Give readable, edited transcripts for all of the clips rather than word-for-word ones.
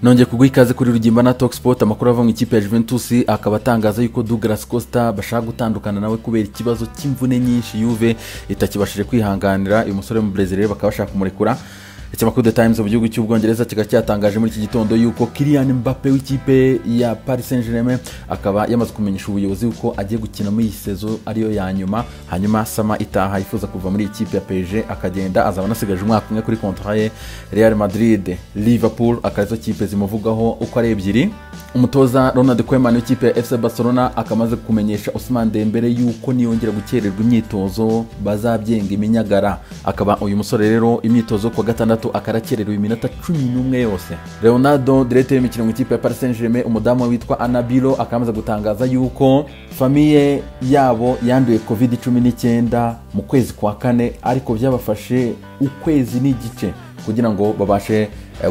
Nongeye kuguha ikaze kuri Rugimba na Talksport. Amakuru ava mu ikipe ya Juventus akaba atangaza yuko Douglas Costa bashaka gutandukana nawe kubera ikibazo cy'imvune nyinshi Juve itakibashije kwihanganira. Uyu musore mu Brazil rero bakaba bashaka kumurekura. Ikinyamakuru The Times mu gihugu cy'Ubwongereza kikaba cyatangaje muri iki gitondo yuko Kylian Mbappe w'ikipe ya Paris Saint-Germain akaba yamaze kumenyesha ubuyobozi yuko agiye gukina muri iyi saison ariyo ya nyuma, hanyuma summer itaha yifuza kuva muri iyi kipe ya PSG akagenda, azaba anasigaje umwaka umwe kuri contrat ye. Real Madrid, Liverpool akaba arizo kipe zimuvugaho uko ari ebyiri. Umutoza Ronald Koeman w'ikipe ya FC Barcelona akamaze kumenyesha Ousmane Dembele yuko niyongera gukererwa imyitozo bazabyenga iminyagara. Akaba uyu musore rero imyitozo kuwa gatandatu akarakererewe iminota 11 yose. Leonardo, directeur w'imikino mu ikipe ya Paris Saint-Germain, umudamu witwa Anabilo akamaze gutangaza yuko famille yabo yanduye COVID-19 mu kwezi kwa kane, ariko byabafashe ukwezi n'igice kugira ngo babashe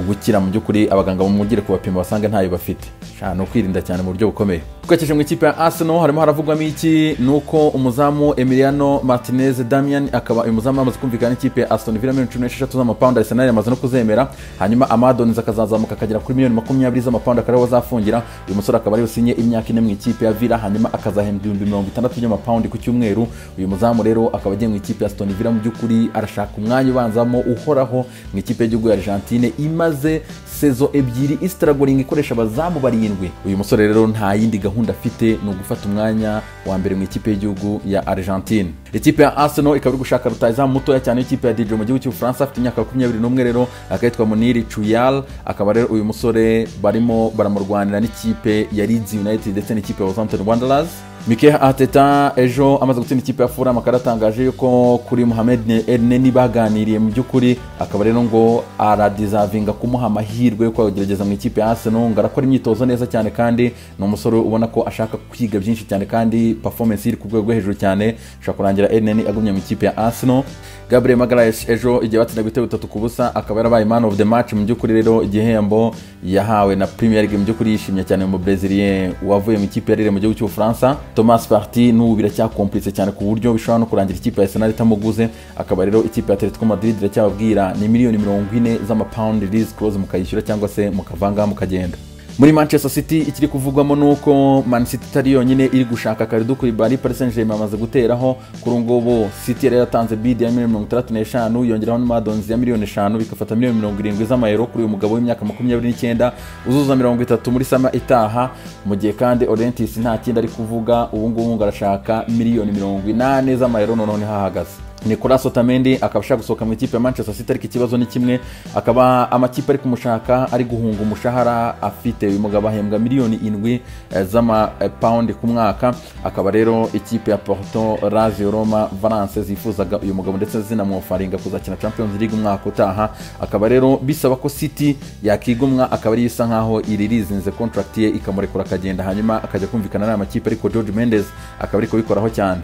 gukira. Mu by'ukuri abaganga bamugire kubapima basanga ntayo bafite. Ni ukwirinda cyane mu buryo bukomeye. Twerekeje mu ikipe ya Arsenal, harimo haravugwamo iki? Nuko umuzamu Emiliano Martinez Damian, akaba uyu muzamu amaze kumvikana n'ikipe ya Aston Villa miliyoni 16 z'amapawundi, Arsenal yamaze no kuzemera. Hanyuma ama add-ons akazazamuka akagera kuri miliyoni 20 z'amapawundi, akaba ariho azafungira. Uyu musore akaba ariwe usinye imyaka 4 mu ikipe ya Villa, hanyuma akazahembwa 60,000 by'amapawundi ku cyumweru. Uyu muzamu rero akaba agiye mu ikipe ya Aston Villa, mu by'ukuri arashaka umwanya ubanzamo uhoraho mu ikipe y'igihugu ya Argentine imaze saison 2 istruggling ikoresha abazamu barindwi. Uyu musore rero nta yindi gahunda afite, ni ugufata umwanya wa mbere mu ikipe y'igihugu ya Argentine. Ikipe ya Arsenal ikaba iri gushaka rutahizamu mutoya cyane w'ikipe ya Dijon mu gihugu cy'Ubufaransa, afite imyaka 21 rero, akitwa Muniri Chuyal. Akaba rero uyu musore barimo baramurwanira n'ikipe ya Leeds United ndetse n'ikipe ya Wolverhampton Wanderers. Mikel Arteta ejo amaze gutsinda ikipe ya Fulham akaba yaratangaje yuko kuri Mohamed Elneny baganiriye, mu by'ukuri akaba rero ngo aradeservinga kumuha amahirwe yo kugerageza mu ikipe ya Arsenal, ngo arakora imyitozo neza cyane kandi ni umusore ubona ko ashaka kwiga byinshi cyane kandi performance iri ku rwego rwo hejuru cyane. Ashobora kurangira Elneny agumye mu ikipe ya Arsenal. Gabriel Magalhaes ejo igihe batsindaga ibitego 3-0 akaba yarabaye man of the match. Mu by'ukuri rero igihembo yahawe na Premier League, mu by'ukuri yishimye cyane mu Brazilien wavuye mu ikipe ya Lille mu gihugu cy'Ubufaransa. Thomas Partey n'ubu biracyakomplitse cyane ku buryo bishobora no kurangira ikipe ya Arsenal itamuguze. Akaba rero ikipe ya Atletico Madrid iracyababwira ni miliyoni 40 z'amapawundi release clause, mukayishyura cyangwa se mukavanga mukagenda. Muri Manchester City ikiri kuvugwamo nuko Man City itari yonyine iri gushaka Kalidou Koulibaly, Paris Saint-Germain amaze guteraho. Kuri ngubu City yari yatanze bid ya miliyoni 65, yongeraho n'ama add-ons ya miliyoni 5, bigafata miliyoni 70 z'amayero kuri uyu mugabo w'imyaka 29 uzuza 30 muri summer itaha. Mu gihe kandi Orientis nta kindi ari kuvuga ubu ngubu, ngo arashaka miliyoni 80 z'amayero, noneho niho ahagaze. Nicolas Otamendi akaba ashaka gusohoka mu ikipe ya Manchester City, ariko ikibazo ni kimwe, akaba amakipe ari kumushaka ari guhunga umushahara afite. Uyu mugabo ahembwa miliyoni 7 z'amapawundi ku mwaka. Akaba rero ikipe ya Porto, Lazio Roma, Valence zifuzaga uyu mugabo ndetse zinamuofferinga kuzakina Champions League umwaka utaha. Akaba rero bisaba ko City yakigomwa, akaba ari isa nkaho ireleasinze contract ye ikamurekura akagenda, hanyuma akajya kumvikana n'aya makipe, ariko George Mendes akaba ari kubikoraho cyane.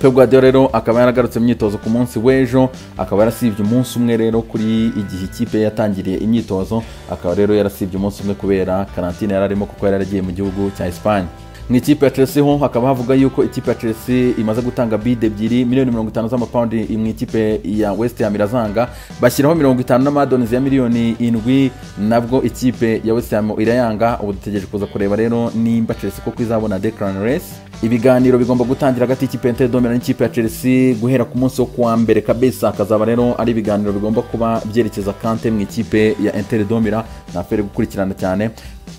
Pep Guardiola rero akaba yaragarutse mu myitozo ku munsi w'ejo, akaba yarasibye umunsi umwe rero kuri igihe ikipe yatangiriye imyitozo, akaba rero yarasibye umunsi umwe kubera karantine yari arimo kuko yari yaragiye mu gihugu cya Espagne. Mu ikipe ya Chelsea ho hakaba havuga yuko ikipe ya Chelsea imaze gutanga bid ebyiri, miliyoni 50 z'amapawundi mu ikipe ya West Ham irazanga, bashyiraho 50 n'ama add-ons ya miliyoni 7, nabwo ikipe ya West Ham irayanga. Ubu dutegereje kuza kureba rero nimba Chelsea koko izabona Declan Rice. Ibiganiro bigomba gutangira hagati y'ikipe ya Inter de Milan n'ikipe ya Chelsea guhera ku munsi wo kuwa mbere kabisa, akazaba rero ari ibiganiro bigomba kuba byerekeza Kante mu ikipe ya Inter de Milan. Ni affaire gukurikirana cyane.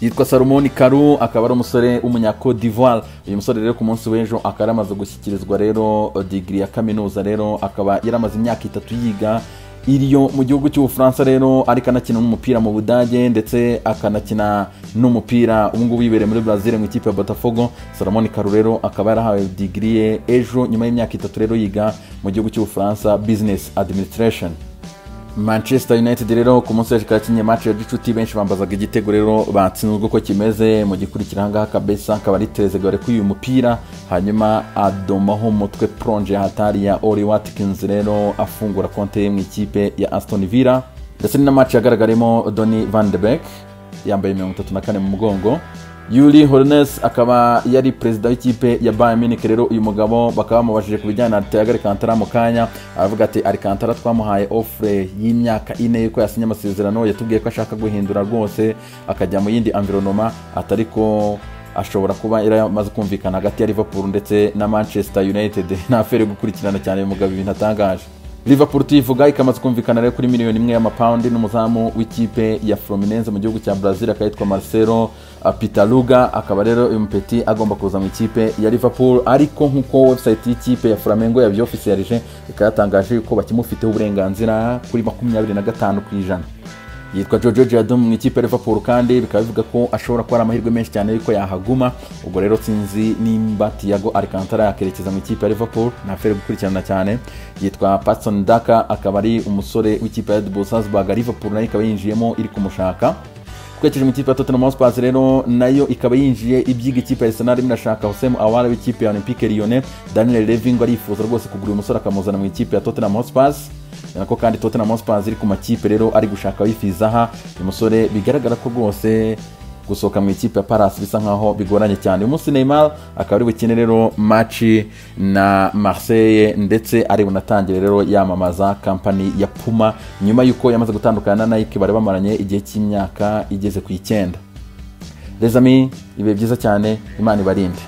Yitwa Salomon Kalou, akaba ari umusore w'umunya Cote d'Ivoire. Uyu musore rero ku munsi w'ejo akaba yaramaze gushyikirizwa rero degree ya kaminuza, rero akaba yaramaze imyaka 3 yiga iriyo mu gihugu cy'Ubufaransa rero, ariko anakina n'umupira mu Budage ndetse akanakina n'umupira ubu ngubu yibereye muri Brazil mu ikipe ya Botafogo. Salomon Kalou rero akaba yarahawe degree ye ejo nyuma y'imyaka 3 rero yiga mu gihugu cy'Ubufaransa business administration. Manchester United rero ku munsi w'ejo yakinnye match ya gicuti, benshi bambazaga igitego rero batsinzwe uko kimeze. Mu gikurikira ahangaha kabisa akaba ari Trezeguet warekuye uyu mupira, hanyuma adomaho umutwe plonge hatari ya Oli Watkins, rero afungura konte ye mu ikipe ya Aston Villa. Ndetse ni na match yagaragarimo Donny van de Beek yambaye 34 mu mugongo. Uli Hoeneß akaba yari perezida w'ikipe ya Bayern Munich. Rero uyu mugabo bakaba bamubajije ku bijyanye na Thiago Alcantara mu kanya, aravuga ati: "Alcantara twamuhaye offre y'imyaka 4 yuko yasinye amasezerano, yatubwiye ko ashaka guhindura rwose akajya mu yindi environnement, atari ko ashobora kuba yaramaze kumvikana hagati ya Liverpool ndetse na Manchester United." Ni affaire yo gukurikirana cyane uyu mugabo ibintu atangaje. Liverpool tuyivuga ikamaze kumvikana rero kuri miliyoni 1 y'amapawundi n'umuzamu w'ikipe ya Fluminense mu gihugu cya Brazil, akaba yitwa Marcelo Pitaluga. Akaba rero uyu mupeti agomba kuza mu ikipe ya Liverpool, ariko nk'uko website y'ikipe ya Flamengo yabyofisiyalije, ikaba yatangaje yuko bakimufiteho uburenganzira kuri 25%. Yitwa Jojo Jadon mu ikipe ya Liverpool, kandi bikaba bivuga ko ashobora kuba ari amahirwe menshi cyane yuko yahaguma. Ubwo rero sinzi nimba Thiago Alcantara yakerekeza mu ikipe ya Liverpool, ni affaire gukurikirana cyane. Yitwa Patson Daka, akaba ari umusore w'ikipe ya Red Bull Salzburg. Liverpool nayo ikaba yinjiyemo iri kumushaka. Twerekeje mu ikipe ya Tottenham Hotspur rero, nayo ikaba yinjiye ibyiga ikipe ya Arsenal, irimo irashaka Houssem Aouar w'ikipe ya Olympique Lyonnais. Daniel Levy ngo arifuza rwose kugura uyu musore akamuzana mu ikipe ya Tottenham Hotspur. Nako kandi Tottenham Hotspur iri ku makipe rero ari gushaka wifizaha uyu musore. Bigaragara ko rwose gusohoka mu ikipe ya Palace bisa nkaho bigoranye cyane. Uyu munsi Neymar akaba ari bukine rero match na Marseille, ndetse ari bunatangire rero yamamaza kampani ya Puma nyuma y'uko yamaze gutandukana na Nike bari bamaranye igihe cy'imyaka igeze ku 9. Les amis, ibihe byiza cyane, Imana ibarinde.